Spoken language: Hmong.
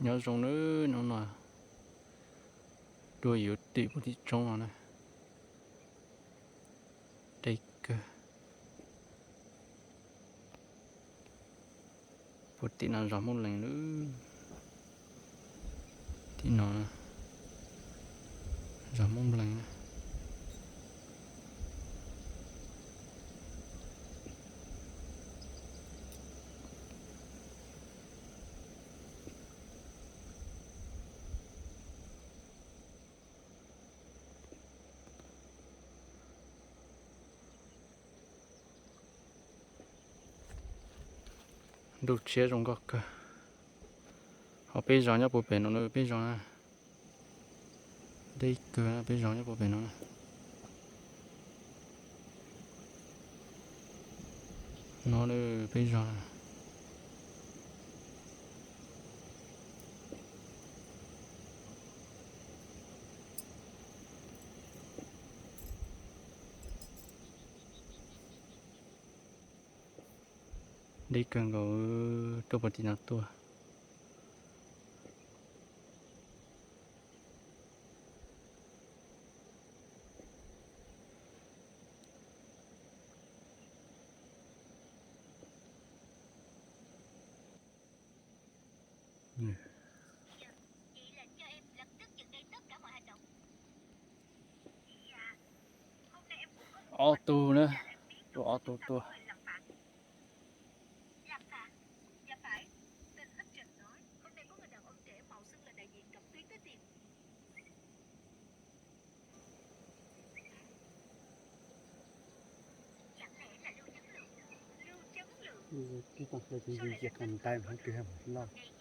Nyob zoo nawb, hnub no dua yuav tim puag tim roob no na. Deb kawg. Puag tim no zos Moob Lees lawm. Tim no zos Moob Lees na. Ntuj tshiab zoo nkauj kawg. Ho peb zos nyob puag pem no na, peb zos na. Deb kawg, peb zos nyob puag pem no na. No peb zos. Deb kawg nkaus, tuaj puag tim no tuaj. Ob tug na, tuaj ob tug tuaj. Tib tug hlawv cov yus ciaj qas ntais hauv twg loj.